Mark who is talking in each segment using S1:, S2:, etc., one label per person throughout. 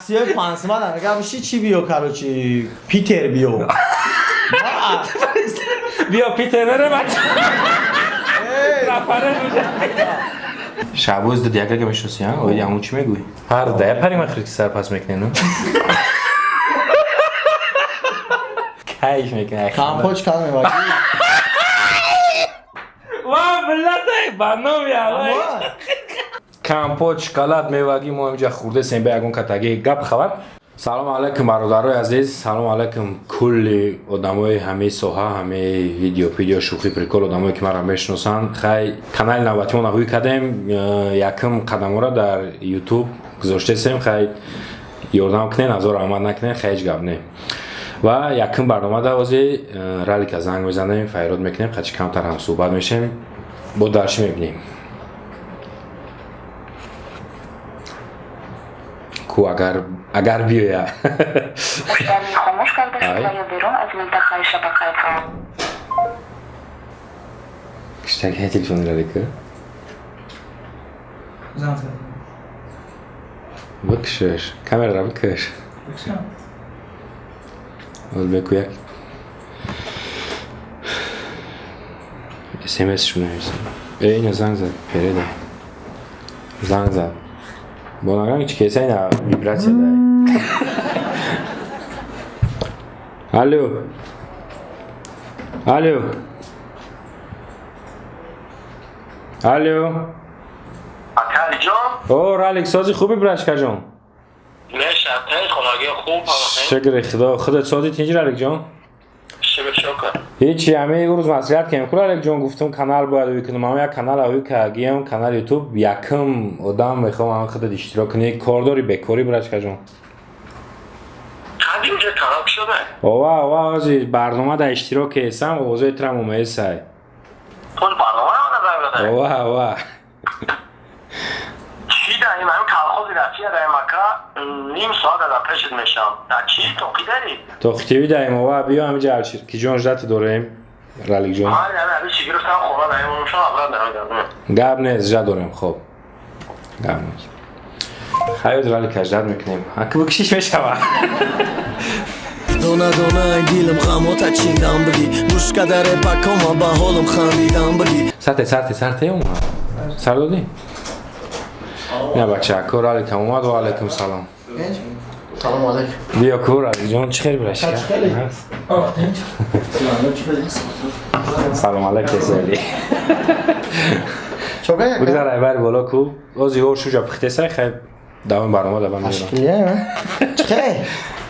S1: Таксиҳои пансман агар биши, чӣ биё, короче, Питер биё.
S2: Биё, Питер берем, рафарен. Шаҳбоз дид, якага мешноси, а? Оиди ҳамун чӣ мегӯӣ? Ҳар дая пари махри ки сар пас мекунӣ, ну? Кайф мекунӣ.
S1: Компоч кал мевагӣ.
S2: Ва билатай ба номи Аллоҳ. Компот, шоколад, мевагӣ мо ҳаминҷа хӯрдесем, ба ягон катаги гап хабар. Салому алайкум, бародарои азиз, салому алайкум кулли одамои ҳамаи соҳа, ҳамаи видео пидео, шӯхӣ, прикол, одамое ки маро мешиносанд. Хай, канали навбатимона ҳуй кардем, якум қадамҳоро дар Ютуб гузоштесем. Хай, ёрдам кунен, азор раҳмат накунен, хай, ҳеҷ гап не. Ва якум барномада ҳозир Ралика занг мезанем, файрод мекунем, қачи камтар ҳам суҳбат мешем, бо дарши мебинем. Ку агар биёя.
S3: Муштарӣ хомӯш карда шуд ва ё берун аз минтақаи шабакаи фаъол.
S2: Киштаки телефони Ралика.
S4: Занг зад.
S2: Бикшиш, камераро бикш.
S4: Бикшам.
S2: Оз беку як смсш менависам. Э, ина занг зад, переда. Занг зад. Бо наган чи кеса, ина вибратсия дай. Алло. Алло. Алло.
S5: Акалиҷон.
S2: О, Ралик, сози хуби, брашкаҷон?
S5: Меша, тез хонагӣ хуб ҳама?
S2: Шукри Худо, худат сози, тинҷи, Раликҷон?
S5: Шукр, шукр.
S2: Ҳечи, ҳамаи рӯз маслиҳат кардем ку, Раликҷон, гуфтум, канал бояд ҳуй кунам. Ҳама як канал ҳуй кардагиам, канал Ютуб, якум одам мехоҳам ҳама худат иштирок кунӣ. Кордори бекорӣ, брачкаҷон?
S5: Қади уже канал шуда?
S2: Ова, ова, ҳозир барнома дар иштирок ҳестам, овозои трам омаесай.
S5: Худ барнома назар дода?
S2: Ова, ова.
S5: Чӣ даим, ҳамин колхози Россия даим, ака, ним соат дар пешит мешам. Да чӣ тоқӣ дарӣ?
S2: Тоқитиви даим, ова, биё ҳамиҷа, ки ҷон ждати дорем, Раликҷон.
S5: Ҳай, ҳами чӣ гирифтам, хона даим, шон абрат намедонам.
S2: Гап нест, жда дорем, хоб. Гап нест. Хайр, Ралика ждат мекунем. Аки бикшиш мешава.
S6: Дона дона дилам ғамота чиндам биги, мушка дар пакома ба ҳолам хандидам биги.
S2: Сарте, сарте, сарте омад. Сар додӣ? Не, бача, ку Раликам омад, ва алайкум салом.
S1: Салому алайкум.
S2: Биё ку, Раликҷон, чӣ хел, брашка? Салом алайкум, Зали.
S1: Чока.
S2: Бигзар айбари боло ку. Ози ҳор шуҷа пухтесай, хай, давоми барнома давом меёрам.
S1: Ташкилия? Чӣ?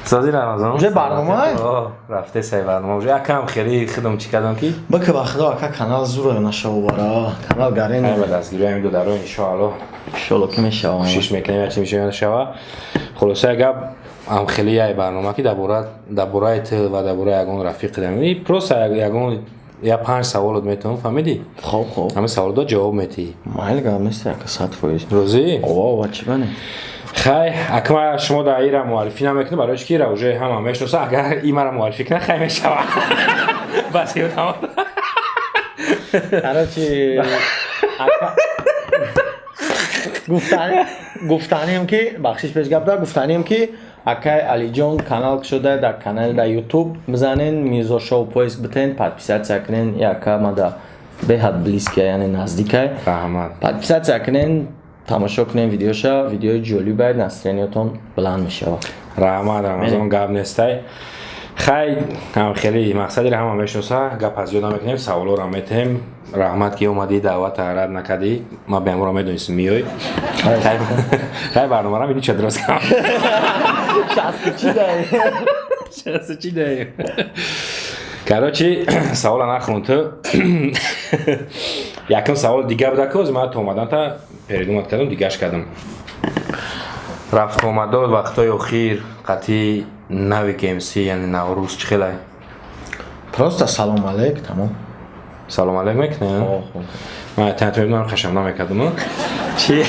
S2: Сози, Рамазон.
S1: Уже барнома?
S2: О, рафтесай барнома. Уже якам хеле худам чӣ кардам ки
S1: Бака, ба Худо, ака, канал зура нашавара. Канал гарен.
S2: Ай, ба дастгирӣ ҳамин додаро, иншоалло.
S1: Иншоалло ки мешава.
S2: Кӯшиш мекунем, як чи мешава. Хулоса гап, ам хеле яй барнома ки дар бораи ту ва дар бораи ягон рафиқи дам. И просто ягон я панҷ саволот метавон, фаҳмидӣ?
S1: Хоб, хоб.
S2: Ҳамин саволото ҷавоб метиҳӣ.
S1: Майли, гап нест, ака, 100%.
S2: Розӣ?
S1: Ова, ова, чӣ бане?
S2: Хай, акма шумо дар ира муаррифӣ намекунем, барои чӣ ки ира уже ҳама мешноса. Агар и мара муаррифӣ кунад, хай мешава. Бас, ёдам.
S1: Короче, ака, гуфтанем ки, бахшиш, пеш гап да, гуфтанем ки акай Алиҷон канал шуда, дар канал дар Ютуб бизанен, Мирзо Шоу поиск битен, подписаться кунен. Яка мада беҳад близкия, яъне наздикай.
S2: Раҳмат.
S1: Подписаться кунен, тамошо кунен видеоша, видеои ҷолиб, настроениятон баланд мешавад.
S2: Раҳмат, Рамазон, гап нестай. Хай, ҳам хеле мақсадиро ҳама мешноса, гап аз ёд намекунем, саволоро метаҳем. Раҳмат ки омадӣ, даъвата рад накардӣ. Ман беамро медонистам, миёй. Хай, барномаро мини ча дуруст кардам.
S1: Шасту чӣ даем?
S2: Шасту чӣ даем? Короче, савола нахон ту. Якум савол дига буда ки ҳозир ман то омадан та передумать кардам, дигаш кардам. Рафтуомадот вақтҳои охир қатъи Навик МС, яъне Наврӯз, чӣ хелай?
S1: Просто салом алейк, тамом.
S2: Салом алейк мекунем? Ман танто мебинам, хашам намекардам. Чи?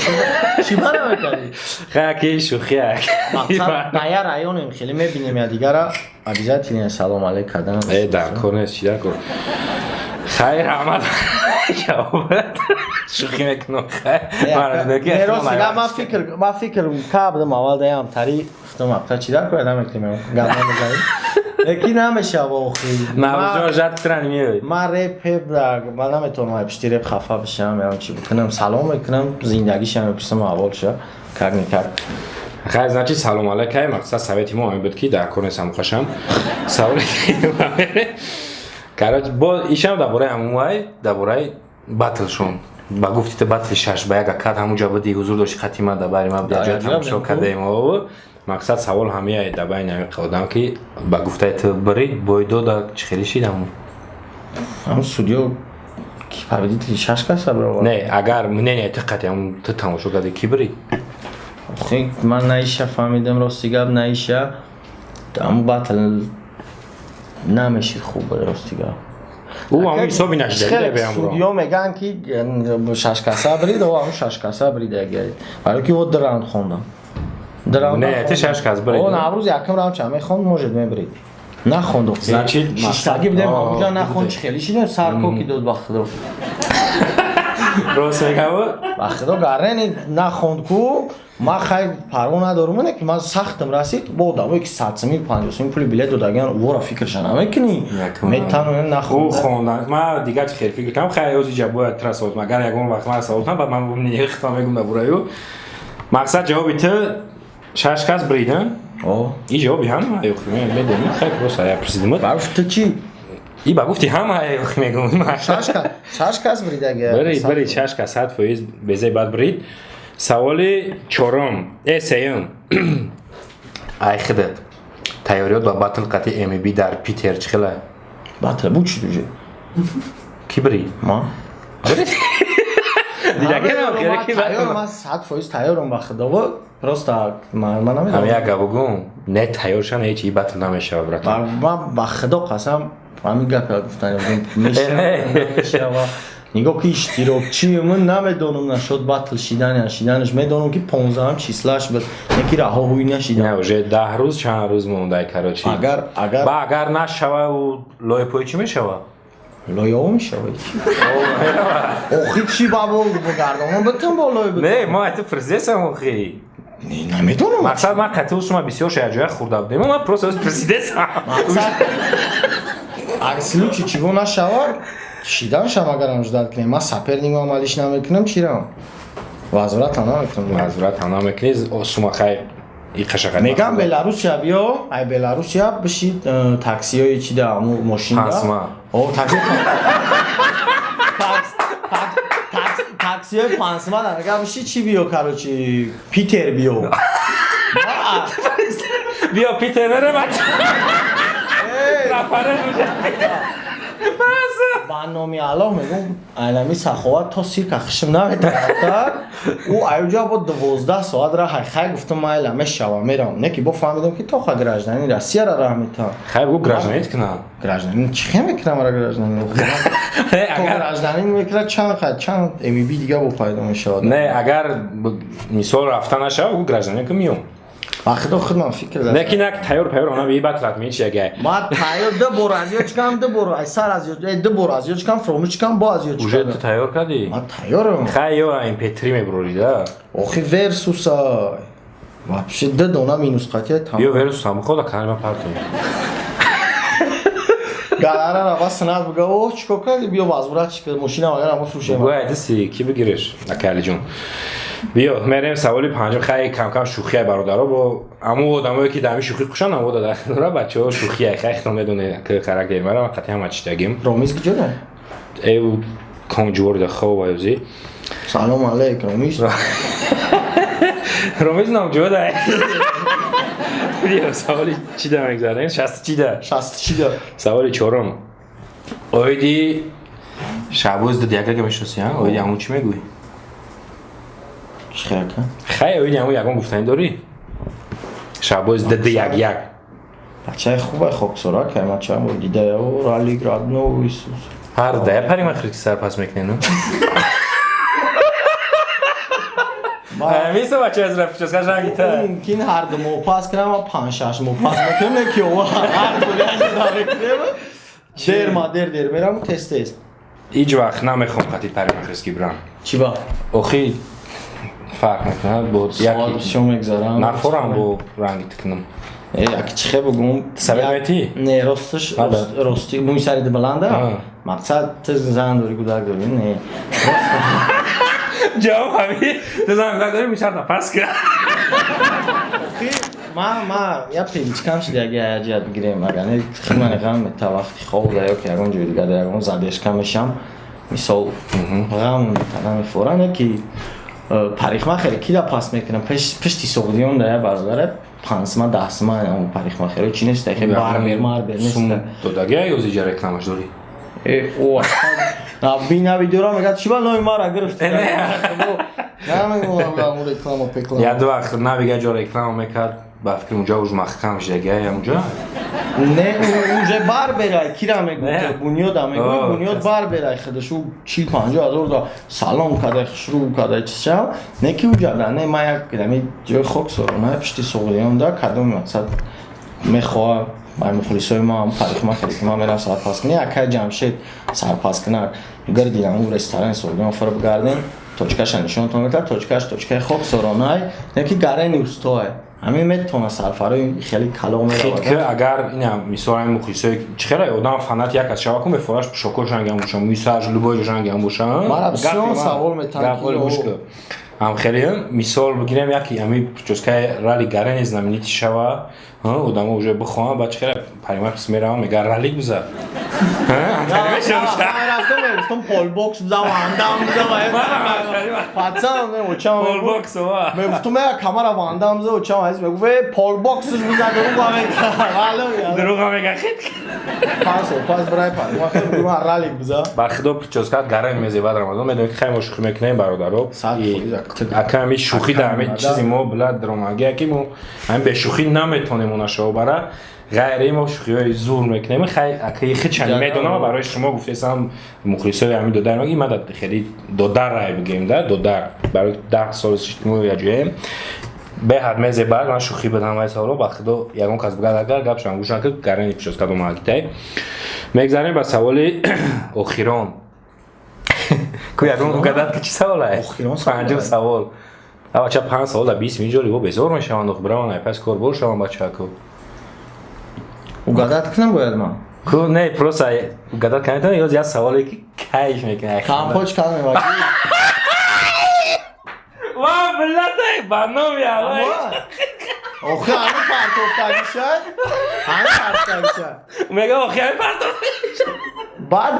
S1: Чӣ ба намекардӣ?
S2: Хай, ки шӯхия.
S1: Мақсад, дар як районем, хеле мебинем якдигара, обязательно салом алейк кардан.
S2: Э, дар кор нест, чӣ дар кор? Хайр, раҳмат. Ҷавобат. Шӯхӣ мекунам.
S1: Не, рости гап, ман фикр кардам, аввал даям тари гуфтам, апта чӣ дар кора намекунем, гап намезанем. Лекин намешава охи.
S2: Наврӯзҷон жат трани меои.
S1: Ман реп ман наметавонам пишти реп хафа бишам, ям чӣ бикунам, салом мекунам, зиндагишам мепурсам, аҳволша, как никак.
S2: Хай, значит, салом алейкай. Мақсад, совети мо ҳамин буд, ки дар кор нестам хошам. Саволи, короче, бо ишам дар бораи ҳамун, дар бораи батлшон. Ба гуфти ту, батли 6-1 акад ҳамунҷа буди, ҳузур дошти, хати ма дар бари ма ҷоя тамошо кардаем. Мақсад, савол ҳамияе дар байни ҳамин одам, ки ба гуфтаи ту бирид, бой дода, чӣ хеле шид ҳамун?
S1: Ҳамун судьё ки победители шаш каса бировард.
S2: Не, агар мнение ту қати ҳамун ту тамошо карди, ки бирид?
S1: Ман наиша фаҳмидам, рости гап, наиша ҳамун батл намешид хуб, рости гап.
S2: Ӯ ҳамун ҳисоби нашидаги.
S1: Судьё мегӯянд, ки шашкаса брид, о ҳамун шашкаса брид, барои ки о ду раунд хондам.
S2: Не, ты шаш кас брид.
S1: О, Наврӯз якум раунд ча мехонд, может, мебрид. Нахонд.
S2: Значит,
S1: шиштагӣ будем ҳамуҷа, нахонд, чӣ хеле шидем, сарко ки дод, ба худо.
S2: Рост мегав.
S1: Ба худо, гарени нахонд ку, ман хай парво надорум, не ки ман сахтам расид, бо одамое ки 100 сумӣ, 50 сумӣ пули билет додагиан, вора фикрша намекунӣ, метану
S2: нахонд. Хондан ман дигар чӣ хел фикр кардам. Хай, ҳозир бояд тра савол, агар ягон вақт ман савол кунам, баъд ман хитом мегум дар бораи мақсад. Ҷавоби ту шаш кас брид?
S1: О.
S2: И ҷавоби ҳама медонӣ, хай, просто я присидим.
S1: Ту чӣ?
S2: И ба гуфти ҳама мегум.
S1: Шаш кас бридаги.
S2: Брид, брид, шаш кас 100% безаи бад брид. Саволи чорум, сеюм: ай худат, тайёриёт ба батл қати мб дар Питер чӣ хела?
S1: Батл буд шуд уже.
S2: Ки брид?
S1: Ма.
S2: Тайёр.
S1: Ман 100% тайёрам, ба худово, просто ман намедонам.
S2: Як гап бугум, не тайёр шан, ҳеҷ и батл намешава, братан.
S1: Ман ба худо қасам, ҳамин гапе гуфтани мешава. Нигоҳ ки, иштирокчии ман намедонам нашуд батл шидани шиданаш, медонам, ки 15-ам числаш буд, яки раҳо ҳуй нашидам.
S2: Не, уже 10 рӯз, чанд рӯз мондай, короче.
S1: Агар
S2: ба агар нашава, лои пой чӣ мешава?
S1: Лояо мешава. Охи, чӣ бабо гардонам битам болои?
S2: Не, мо айти президентсам, охи.
S1: Намедонам.
S2: Мақсад, ман қатъи усума бисёр шаяҷоя хӯрда будем, ман просто президентсам.
S1: Мақсад, агар случай чиго нашава, шиданшам, агарам ждать кунем, ман соперникам алиш намекунам, чирам возврата намекунам.
S2: Возврата намекунӣ, сума хай.
S1: Мегам, Беларусия биё, ай Беларусия бишид таксиҳои чи да мошин.
S2: О,
S1: такси, таксиҳои пансма да мегам, биши чи биё, короче, Питер биё.
S2: Биё Питер мерем, рафаре.
S1: Ба номи Аллоҳ мегум, айнами саховат то сирка хишм наметарафта. Ӯ аюҷа бо 12 соат раҳай. Хай, гуфтам, майла, мешава, мерам. Не ки бо фаҳмидам, ки то ха гражданин Россияра раҳ метавам.
S2: Хай, бу гражданин кунам.
S1: Гражданин чӣ хе мекунам ара гражданин? То гражданин мекунад, чанд хай, чанд мб дига бо пайдо мешавад.
S2: Не, агар мисол рафта нашава, бу гражданин ки миём.
S1: Вақто худман фикр.
S2: Лекин як тайёр пайёр она би батлат меч ягай.
S1: Ма тайёр, ду бор аз ёд чикам, ду бор ай сар аз ёд, ду бор аз ёд чикам, фромӯш чикам, бо аз ёд.
S2: Уже ту тайёр кардӣ?
S1: Ма тайёрам.
S2: Хай, ё MP3 мебурӣ да.
S1: Охи, версуса вообще ду дона минус қатия там.
S2: Ё версус ҳам хода канал ма парту.
S1: Галара ра санат буга, о, чико кардӣ, биё возврат чика, мошина агар ама фурӯшем.
S2: Бояд диси ки бигириш, акалиҷон. Биё, мерем саволи панҷум. Хай, камкам шӯхия, бародаро, бо аму одамое ки дар ҳамин шӯхӣ кушанд, амо да дора бачаҳо, шӯхия. Хай, хитон медоне ки характери мара, ман қатъи ҳама читагим.
S1: Ромиз куҷода?
S2: Эв комҷувори да хоб аюзи.
S1: Салом алейк, Ромиз.
S2: Ромиз номҷувода. Биё, саволи чида мегзарем? Шасту чида?
S1: Шасту чида.
S2: Саволи чорум: оиди Шаҳбоз дидяка мешиносӣ, оиди ҳамун чӣ мегӯӣ?
S1: Чихелка?
S2: Хай, оиди ҳамун ягон гуфтанӣ дорӣ? Шаҳбоз диди як як.
S1: Бачаи хубай, хоксора, кай ма чанд бор дидаяву ралик родной Иисус.
S2: Ҳар дая пари ма хирки сар пас мекунем. Мисо бача аз рафичаска жангита.
S1: Мумкин ҳар ду моҳ пас кунам, ма панҷ шаш моҳ пас мекунам, не ки ова ҳар ду мекунем. Дер ма дер дер мерам, тез тез.
S2: Ҳеҷ вақт намехоҳам қати парикмахерский бирам.
S1: Чӣ ба?
S2: Охи, фарқ мекунад бо
S1: Савол бисёр мегзарам.
S2: Нафорам бо ранги тикнам.
S1: Э, як чихе бугум.
S2: Совет метӣ?
S1: Не, росташ,
S2: Ада.
S1: рости мӯи сари баланда.
S2: А.
S1: Мақсад, ту зан дорӣ, гудак дорӣ? Не.
S2: Ҷавоб ҳами ту зан дорӣ, мешарта пас ка.
S1: Ма я привычкам шида, яги аяҷият бигирем, агар не хидмани ғам мета вақти хоб да ё ки ягон ҷои дига да ягон задержка мешам, мисол, ғам мета, намефора. Не ки парикмахере ки да пас мекунам, пишти Суғдиён да я бародаре 5 сима, 10 сима парикмахеро чи нест, хе барбер марбер нест.
S2: Додагия ё зиҷа рекламаш дорӣ?
S1: Э, о, бина видеора, мегӯяд, чӣ ба номи мара гирифти? Намегӯям реклама пеклама.
S2: Як вақт навига ҷо реклама мекард, ба фикр унҷа уж маҳкам шидагия унҷа.
S1: Не, уже барберай, кира мегӯ, Бунёда мегӯ, Бунёд барберай худаш, ӯ 40-50 ҳазор да салон кадай, хушрӯ кадай, чизша. Не ки уҷа да, не, ма як ами ҷои хок сорона пишти Суғдиён да кадоми мақсад мехоҳа, ай мухлисои ма парикмахере ки ман мерам сарпас кунӣ, акай Ҷамшед сарпас кунак, гирди ҳамун ресторани Суғдиён фур бигардем, точкаша нишонтон мекард, точкаш точкаи хок соронай, не ки гарени устое ҳамин метавона сарфарои хеле калом
S2: меравад. Агар ина мисол ҳамин мухлисои чӣ хеле одам фанат як аз шава кун, мефораш пӯшокош ранги ҳам боша, мӯи сараш любой ҷош ранги ҳам боша.
S1: Мара бисёр савол метавон.
S2: Ҳам хеле мисол бигирем, яки ҳами прическаи рали гарени знаменитый шава, одамо уже бихоҳанд, баъд чӣ хеле парикмахерс мераванд, мега ралик биза.
S1: Рафтам, мегуфтам, полбокс биза, вандам биза, пацан очам
S2: полбокс
S1: мегуфтам, я камара вандам биза, очам азиз мегуфт, э, полбоксш биза, дурӯға мега.
S2: Дурӯға мега хит.
S1: 5 сол пас бирай парикмахер, бигӯ ралик биза.
S2: Ба худо, прическа гарен мезебад. Рамазон медонӣ ки хай мо шӯхӣ мекунем, бародаро. Ака, ҳами шӯхӣ да ҳами чизи мо била дромагия ки мо ҳами бешӯхӣ наметонем онашаво бара ғайри мо шӯхиҳои зур мекунем. Хай, акаи хичани медонам, барои шумо гуфтесам, мухлисои ҳами додар маги ма хеле додар рай бигем да додар барои 10 сол мо яҷоем беҳад мезебад. Ман шӯхӣ будам вай саволо. Ба худо, ягон кас бигад, агар гапшам гӯш накард, гарани прическа домагитай. Мегзарем ба саволи охирон. Ку ягон угадать ки чӣ саволае? Панҷум савол. Бача, панҷ савол да 20 минут ҷоли бо безор мешаванд, браванд, ай пас кор бор шаванд бачаку.
S1: Угадать кунам бояд ман?
S2: Ку не, просто угадать кунам ё як саволе ки кайф мекунад.
S1: Компот калме.
S2: Ва билатай ба номи Аллоҳ.
S1: Охи, ҳами партофтагиша, ҳами партофтагиша.
S2: Мега, охи, ҳами партофтагиша.
S1: Баъд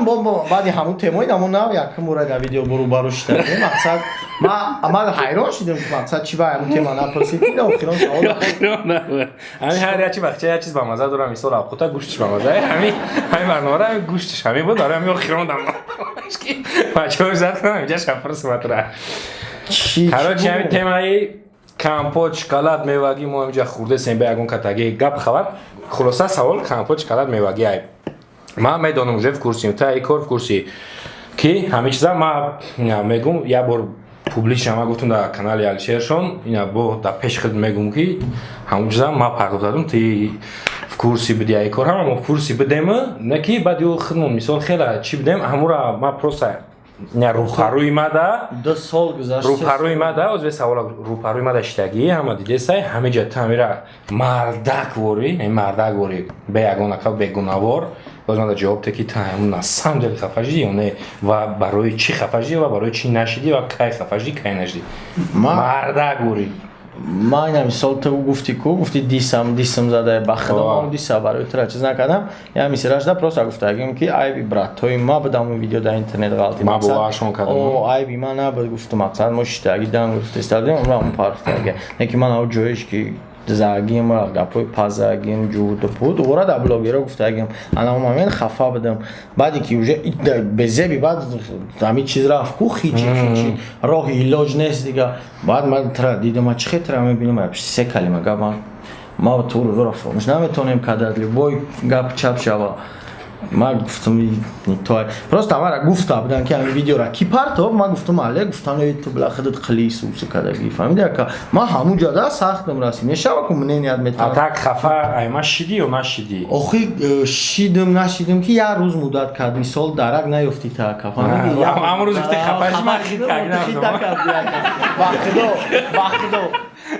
S1: баъди ҳамун темои намо нав якум бора дар видео бурӯбарӯ шуда, мақсад, ма ҳайрон шудем, мақсад, чи ба ҳамун тема напурсид, ина охирон савол.
S2: Ҳамин ҳар як чи бахча як чиз ба маза дорам, мисол, авқута гӯштиш ба маза, ҳамин барномара ҳамин гӯштиш ҳамин буд, барои ҳамин охирон дам ки бачаҳо зад кунам инҷа шафр сматра. Короче, ҳамин темаи компот, шоколад, мевагӣ мо ҳаминҷа хурдесем, ба ягон катаги гап хабар. Хулоса, савол компот, шоколад, мевагӣ ай. Ман медонам, уже в курсе, та и кор в курсе ки ҳамин чиза ма мегум, як бор публично ма гуфтум дар канали Алишершон, ина бо дар пеши худ мегум ки ҳамун чиза ма пардохт дадум, ти в курсе буди ай кор, ҳама мо в курсе будем, не ки баъд ё худмон мисол хела чӣ будем, ҳамура ма просто не рӯпарӯи мада.
S1: 2 сол гузашт.
S2: Рӯпарӯи мада озбе савола, рӯпарӯи мада иштагӣ ҳама дидесай, ҳамиҷа ту ҳамира мардак ворӣ, мардак ворӣ, бе ягон ака бегунавор боз мада ҷавоб те ки ту ҳамун на самом деле хафа шидӣ ё не, ва барои чӣ хафа шидӣ, ва барои чӣ нашидӣ, ва кай хафа шидӣ, кай нашидӣ, мардак ворӣ.
S1: Ман ина мисол, ту гуфти ку, гуфти дисам зада, ба худо, ман диса барои тура чиз накардам, я мисирашда просто гуфтагим ки айби братҳои ма будам, он видео дар интернет ғалти.
S2: Ма боваршон кардам.
S1: О, айби ма набуд, гуфту мақсад, мо шиштаги дам гуфтистадем, ма парфтаги, не ки ман ав ҷоиш ки загим, гапҳои пазагим, ҷурду пуд ора дар блогеро гуфтагим, ана он момент хафа будам, баъде ки уже безеби, баъд ҳамин чиз рафт ку, хичи хичи, роҳи илоҷ нест дига. Баъд ман тра дидам, ма чӣ хел тра мебинам, се калима гап ма ту рӯзора фаромӯш наметонем кадад, любой гап чап шава. Ма гуфтам, не то, просто амара гуфта будан, ки ҳамин видеора ки партов. Ма гуфтам, але гуфтам, эй, ту била худат қили суса кадаги, фаҳмиди, ака? Ма ҳамун ҷода сахтам расид, мешава ку мненият
S2: А
S1: метавон.
S2: Так хафа айма шидӣ ё нашидӣ?
S1: Охи, шидам, нашидам, ки як рӯз муддат кард, мисол, дарак наёфти та, ака, фаҳмиди?
S2: Ҳамон рӯзе ки ти хафа шудӣ, ман хит кард
S1: хит
S2: набудам.
S1: накарди, ака. Ба худо, ба худо,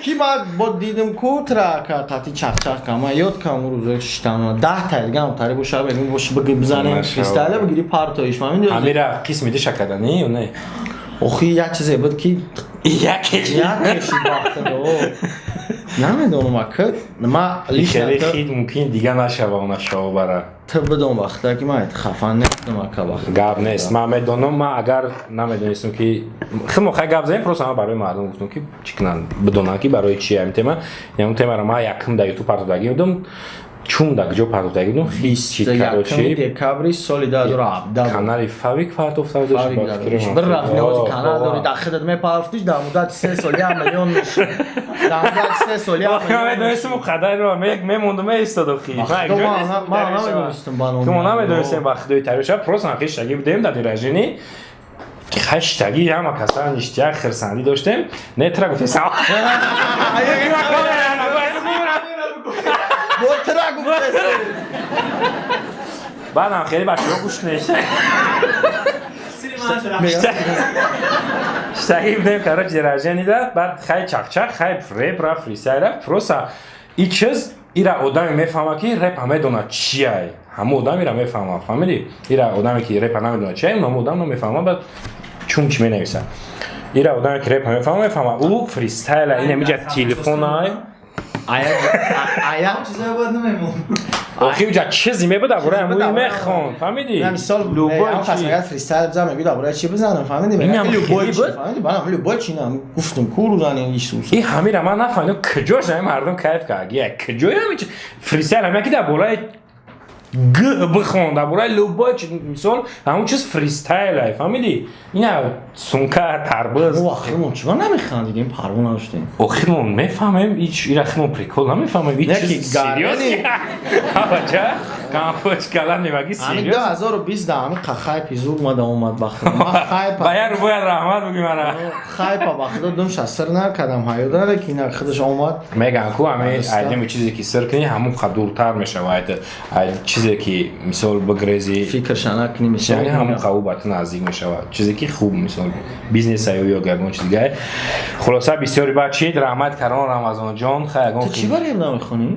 S1: ки ман бо дидам ку тра, ака, тати чахчах кам. Ман ёд кам, он рӯзо шиштам, 10 та дигам тари боша, бегум бош, бигӣ, бизанем.
S2: Машаллоҳ.
S1: Фристайла бигири, партоиш, фаҳмиди?
S2: Ҳамира қисми диша каданӣ ё не?
S1: Охи, як чизе буд, ки
S2: Яке.
S1: Як кешид, ба худо, намедонам, ака, ма лично
S2: Хеле хит мумкин дига нашава, она шава бара.
S1: Ту бидон, вақта ки ман хафа нестам, ака, вақт.
S2: Гап нест, ман медонам. Ман агар намедонистам, ки химо хай гап занем, просто ман барои мардум гуфтам, ки чӣ кунанд, бидонанд, ки барои чи ҳамин тема. Ҳамин темаро ман якум дар ютуб партофтагӣ будам, чун дар куҷо партофтагӣ будам, хит
S1: 21
S2: короче.
S1: Декабри соли 2017.
S2: Канали Фавик партофта будаш, ба фикри ман.
S1: Bir рафт ҳози канал дори, дар худат мепарафтиш, дар муддати 3 сол 1 миллион мешид, дар муддати 3 сол як
S2: Ман
S1: миллион.
S2: медонистам, қадарро мемондум, меистоду хи.
S1: Ба худо, ман намедонистам ба номи.
S2: Ки мо намедонистем, ба худои тарбия, просто ҳам хиштагӣ будем дар дирожини, хаштагӣ ҳама каса ништяк, хирсандӣ доштем. Не, тра гуфтем сал.
S1: Бо тра гуфтест.
S2: Баъдам хеле бачаҳо гӯш кунед. Штагӣ будем, короче, дирожинида, баъд хай чақчақ, хай реп рафт, фристайл рафт. Просто и чиз ира одаме мефаҳма, ки репа медонад чиай, ҳамон одам ира мефаҳма, фаҳмидӣ? Ира одаме, ки репа намедонад чиай, ҳамон одам намефаҳма, баъд чун чӣ менависа. Ира одаме, ки репа мефаҳма, мефаҳма, ӯ фристайла ин ҳамиҷа телефонай.
S1: Ая.
S4: Чизое бояд намемон.
S2: Охи, уҷа чизе мебуда, бораи ҳамои мехон, фаҳмидӣ?
S1: На, мисол,
S2: Любой
S1: ҳам кас
S2: чи.
S1: мегӯяд, фристайл бизан, мегӯяд, дар бораи чӣ бизанам, фаҳмидӣ?
S2: Инам
S1: Мегӯяд, любой
S2: хеле
S1: чи,
S2: буд.
S1: фаҳмидӣ? Ман любой чи нам гуфтам, ку рӯзани Исус.
S2: И ҳамира ман нафаҳмидам, куҷош ҳами мардум кайф кард, я куҷои ҳами фристайл ҳами ки дар бораи г бихон, дар бораи любой чи, мисол, ҳамон чиз фристайлай, фаҳмидӣ? Ина сумка тарбуз.
S1: Мо охирмон чима намехандидем, парво надоштем.
S2: Охирмон мефаҳмем, ира химон прикол намефаҳмем, ҳеч
S1: Не,
S2: чиз
S1: ки
S2: серьёз.
S1: гармени.
S2: Ҳабача кампоч калан мемаги.
S1: Ҳамин
S2: Серьёз.
S1: 2020 да ҳамин хайпи зуд омада омад, ба худо. Ман хайпа
S2: Ба як бояд раҳмат буги мана.
S1: Хайпа, ба худо, думша сир накардам, ҳаёда, ки ина худаш омад.
S2: Меган ку ҳами
S1: Аста.
S2: айдеми чизе ки сир кунӣ, ҳамон қа дуртар мешавад. Ай чизе ки, мисол, бигрези,
S1: Фикрша накунӣ, мисол.
S2: яъне ҳамон қаву ба ту наздик мешавад, чизе ки хуб, мисол, бизнеса ё ягон чиз дигаре. Хулоса, бисёри бад чид, раҳмат карон, Рамазонҷон, хай ягон.
S1: Ту чӣ барем намехонӣ?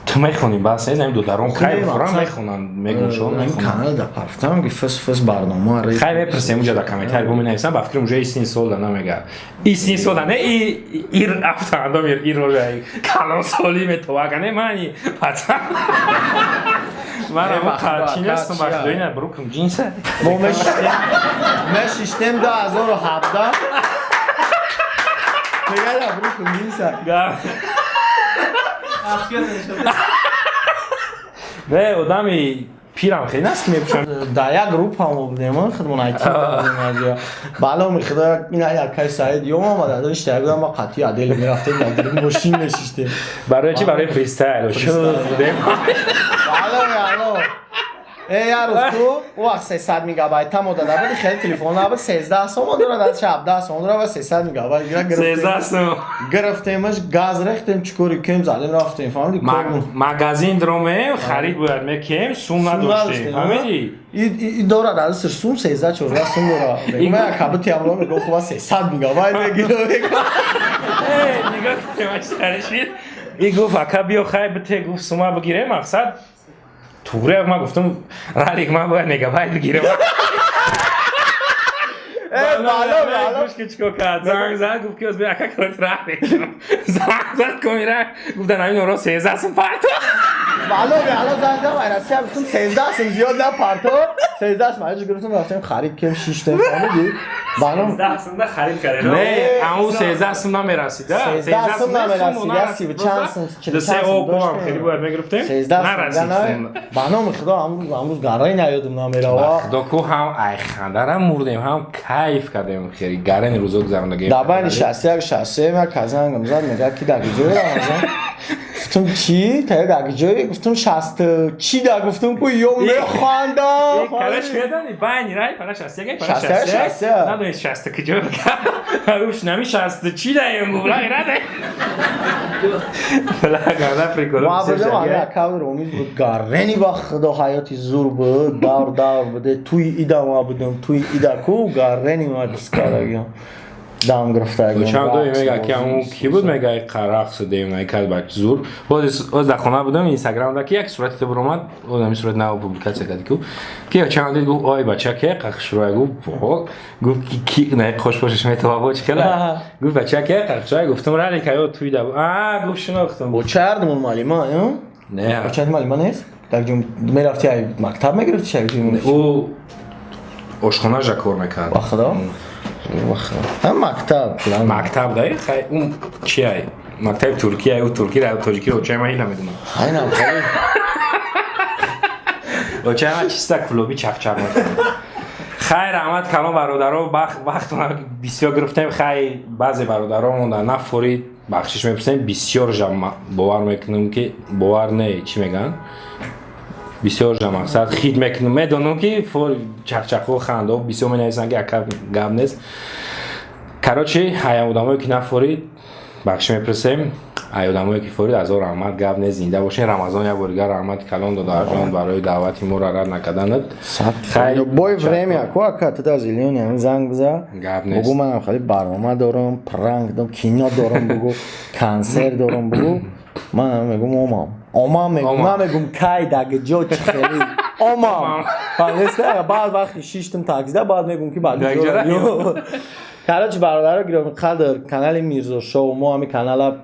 S2: Ту мехонӣ, бас нест, ҳамин додарон хай
S1: Не,
S2: фуран
S1: мақсад-
S2: мехонанд, мегӯшон.
S1: Ҳамин канал да пафтам, ки фис фис барнома ре.
S2: Хай, мепурсем, уҷа дар комментарий бо менависам. Ба фикрам, уҷа исни сол да намега, исни сол да не, ир афтаандом, ир рожа калонсолӣ метовага, не, мани пацан. Ман
S1: Не,
S2: ҳамон
S1: ба худо,
S2: чи нестам, ба
S1: ака,
S2: худо,
S1: чия?
S2: ина брукм ҷинса.
S1: Мо мешиштем 2017, мегада брукм ҷинса.
S4: Аският шуд.
S2: Не, одами пирам хеле наст, ки мепӯшам.
S1: Дар як группа мо будем, худмон айти будем. Баломи худо, ина якай Саид ём омада дошт, як будам, ма қатъи адел мерафтем, дар дурун мошин мешиштем.
S2: Барои чи? Барои фристайл шуд будем.
S1: Баломи ало. Э, як рӯз ту ӯ вақт 300 мегабайта мо дада буди, хеле телефон набуд, 13 сомон дора, дастша 17 сомон дора ва 300 мегабайт гира гирифтем.
S2: 13 сом.
S1: Гирифтемаш, газ рехтем, чӣ кори кем, задем, рафтем, фаҳмиди?
S2: Магазин дромем, харид бояд мекем, сум надоштем, фаҳмидӣ?
S1: И дора дасташ сум, 13, 14 сум дора. Мегӯм, як кабити амро мегӯм, хуба 300 мегабайт мегирам.
S2: Э, нигоҳ кунем, саришид. И гуфт, ака, биё, хай бите, гуфт, сума бигирем, мақсад туғри. Ман гуфтам, ралик, ман бояд мегабайт бигирам.
S1: Э, бало, бало.
S2: Гӯш ки чикор кард, занг зад, гуфт, ки оз бия, ака, корт раҳ мекунам. Занг зад, комира, гуфтан, ҳамин оро 13 сум парто.
S1: Бало, бало, занг задам, ай Россия, гуфтам, 13 сум зиёд на парто. 13 сум аҷ гирифтем, рафтем, харид кем, шиштем, фаҳмиди? Бало.
S2: 13 сумда харид кардем. Не, аму 13 сум намерасид.
S1: 13 сум намерасид, я сиву чанд сум, чилу
S2: се
S1: чанд сум
S2: о
S1: доштем.
S2: хеле бояд мегирифтем.
S1: 13 сум
S2: нарасид сум.
S1: Ба номи худо, ҳамрӯз гараи наёдум намерава.
S2: Худо ку, ҳам ай хандарам мурдем, ҳам кайф кардем, хеле гарани рӯзо гузарондагем.
S1: Дар байни 61 63 як казангам зад, мегӯяд, ки дар куҷои Рамазон? Гуфтам, чӣ? Та дар ҷое гуфтам, 60 чӣ да, гуфтам, ку ё механдам.
S2: Короче, медони, байни рай, пара 61, пара
S1: 61,
S2: 61.
S1: 61.
S2: Надони 60 куҷо гуфт, нами 60 чӣ даем, гуфт, ла раде. Ла гада прикол.
S1: Ма будам, ами акавр омид буд, гаррени ба худо, ҳаёти зур буд, давр давр буде, туи ида ма будам, туи ида ку гаррени ма дискарагиам. Дам гирифтагиам.
S2: Чанд дои мега ки ҳамун ки буд, мега рақс дем найкад бач зур. Боз дар хона будам, Инстаграм да ки як сурати ту баромад, боз ҳамин сурат нав публикатсия карди ку. Ки чанд дид, гуфт, ой бача ки қахшурай, гуфт, бо гуфт, ки ки най хош бошиш метава бо чи хела. Гуфт, бача ки қахшурай, гуфтам, рали каё туй да. А гуфт, шинохтам.
S1: Бо чардмон маълима, ё?
S2: Не.
S1: Бо чард маълима нест? Дар ҷо мерафти, ай мактаб мегирифти, чак ҷо?
S2: Ӯ ошхонажа кор мекард.
S1: Ба худо? Ба худо. Ҳам мактаб.
S2: Мактаб дай, хай, ун чи ай? Мактаби Туркия, ӯ туркиро, тоҷикиро очаи ман ила медонам.
S1: Айнам хеле.
S2: Очаи ман чиста кулоби чақчақ мекунад. Хайр, раҳмат калон, бародаро, вақтона бисёр гирифтем. Хай, баъзе бародаро монда нафорид, бахшиш мепурсем, бисёр жа бовар мекунем ки бовар не, чӣ мегӯянд? Бисёр жа мақсад хит мекунем, медонам ки фор чақчақҳо, хандаҳо бисёр менависанд ки ака гап нест. Короче, ай одамое ки нафорид, бахшиш мепурсем, ай одамое ки форид, азор раҳмат, гап нест, зинда бошен. Рамазон, як бор дигар раҳмати калон, додарҷон, барои даъвати моро рад накарданат. Хай,
S1: Бой время ку ака, ту да зилиони ҳамин занг биза.
S2: Гап нест.
S1: Бугу, манам хеле барнома дорам, пранк дорам, кино дорам, бугу, консерт дорам, бугу. Ман мегум, омам. Омам мегум,
S2: Омам.
S1: намегум кай, даг ҷо, чӣ хели. Омам. Фаҳмидӣ? Баъд вақти шиштам таксида, баъд мегум ки баъд
S2: Даг ҷо.
S1: Короче, бародаро гироми қадр, канали Мирзо Шоу, мо ҳами канала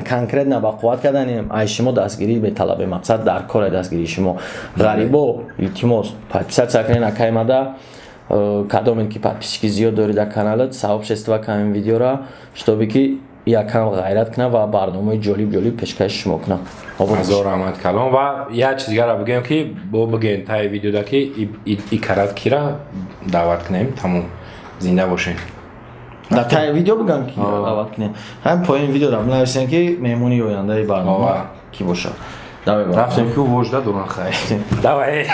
S1: конкретно ба қувват карданем, ай шумо дастгирӣ беталабе, мақсад дар коре дастгирии шумо. Ғарибо, илтимос, подписаться кунед акаймада, кадоме ки подписчики зиёд доред дар каналат, сообщество кунем видеора, чтобы ки якам ғайрат кунам ва барномаи ҷолиб ҷолиб пешкаши шумо кунам.
S2: Ҳазор раҳмат калон, ва як чиз дигара бигӯем, ки бо бигӯем таи видеода ки и карат кира даъват кунем, тамом, зинда бошем.
S1: Дар таи видео бигӯям ки даъват кунем, ҳамин поёни видеоро бинависем ки меҳмони ояндаи барнома кӣ бошад.
S2: Рафтем ки вожда доран, хай, давай.